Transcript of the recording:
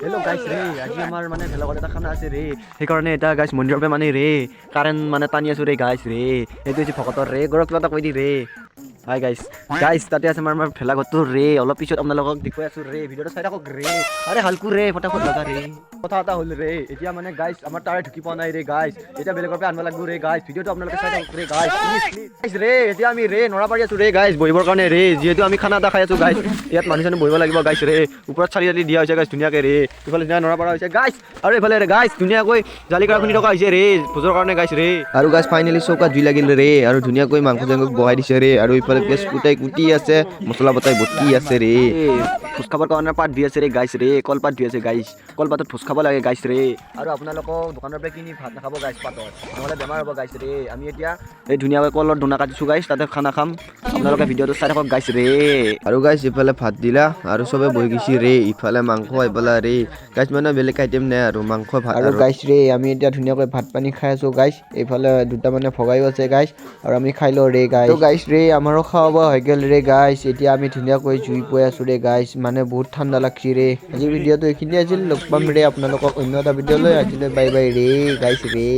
Hello' গাইছ ৰে, আজি আমাৰ মানে ভেলাঘৰত এটা খানা আছে ৰে। সেইকাৰণে এতিয়া গাইছ মন্দিৰৰ পৰা মানে ৰে কাৰেণ্ট মানে টানি আছোঁ ৰে গাইছ ৰে। সেইটো হৈছে ভকতৰ ৰে। গৌৰৱ, কিবা এটা কৈ দি ৰে। Hi guys. গাইছ, তাতে আছে আমাৰ ভেলাঘৰটো ৰে। অলপ পিছত আপোনালোকক দেখুৱাই আছোঁ ৰে। ভিডিঅ'টো চাই থাকক ৰে। আৰে হালকু ৰে, ফটাফট লগা ৰে। কথা এটা হ'ল ৰে, এতিয়া মানে গাইছ আমাৰ তাৰে ঢুকি পোৱা নাই ৰে গাইছ। এতিয়া বেলেগৰ পৰা আনিব লাগিব ৰে গাইছ। ভিডিঅ'টো আপোনালোকে চাই থাকক ৰে গাইছ, প্লিজ ৰে। এতিয়া আমি ৰে নৰা পাৰি আছোঁ ৰে গাইছ বহিবৰ কাৰণে ৰে, যিহেতু আমি খানা এটা খাই আছোঁ গাইছ। ইয়াত মানুহ চানুহ বহিব লাগিব গাইছ ৰে। ওপৰত চালি চালি দিয়া হৈছে গাইছ ধুনীয়াকৈ ৰে। ইফালে ধুনীয়া নৰা পৰা হৈছে গাইছ আৰু এইফালে ৰে গাইছ ধুনীয়াকৈ জালি কাৰা খুন্দি থকা হৈছে ৰে ভোজৰ কাৰণে গাইছ ৰে। আৰু গাইছ, ফাইনেলি চৌকাত জুই লাগিল ৰে আৰু ধুনীয়াকৈ মাংস চাংস বহাই দিছে ৰে। আৰু ইফালে পিঁয়াজ কুটাই কুটি আছে, মছলা বটাই বটি আছে ৰে। এই ভোজ খাবৰ কাৰণে পাত ধুই আছে ৰে গাইছ ৰে। কলপাত ধুই আছে গাইছ। কলপাতত ভোজ খাব লাগে গাইছ ৰে। আৰু আপোনালোকক দোকানৰ পৰা কিনি ভাত নাখাব গাইছ পাতত, নহ'লে বেমাৰ হ'ব গাইছ ৰে। আমি এতিয়া এই ধুনীয়াকৈ কলৰ দোনা কাটিছোঁ গাইছ, তাতে খানা খাম। আপোনালোকে ভিডিঅ'টো চাই থাকক গাইছ ৰে। আৰু গাইছ, ইফালে ভাত দিলা আৰু চবে বহি গৈছে ৰে। ইফালে মাংস ইফালে ৰে গাইছ, মানে বেলেগ আইটেম নাই আৰু মাংস ভাত। আৰু গাইছ ৰে, আমি এতিয়া ধুনীয়াকৈ ভাত পানী খাই আছোঁ গাইছ। এইফালে দুটা মানে ভগাইও আছে গাইছ আৰু আমি খাই লওঁ ৰে গাইছ। গাইছ ৰে, আমাৰো খোৱা বোৱা হৈ গ'ল ৰে গাইছ। এতিয়া আমি ধুনীয়াকৈ জুই পুৱাই আছোঁ ৰে গাইছ, মানে বহুত ঠাণ্ডা লাগছি ৰে। আজিৰ ভিডিঅ'টো এইখিনিয়ে আছিল। লগ পাম ৰে আপোনালোকক অন্য এটা ভিডিঅ' লৈ। আজিলৈ বাই বাই ৰে গাইছ ৰে।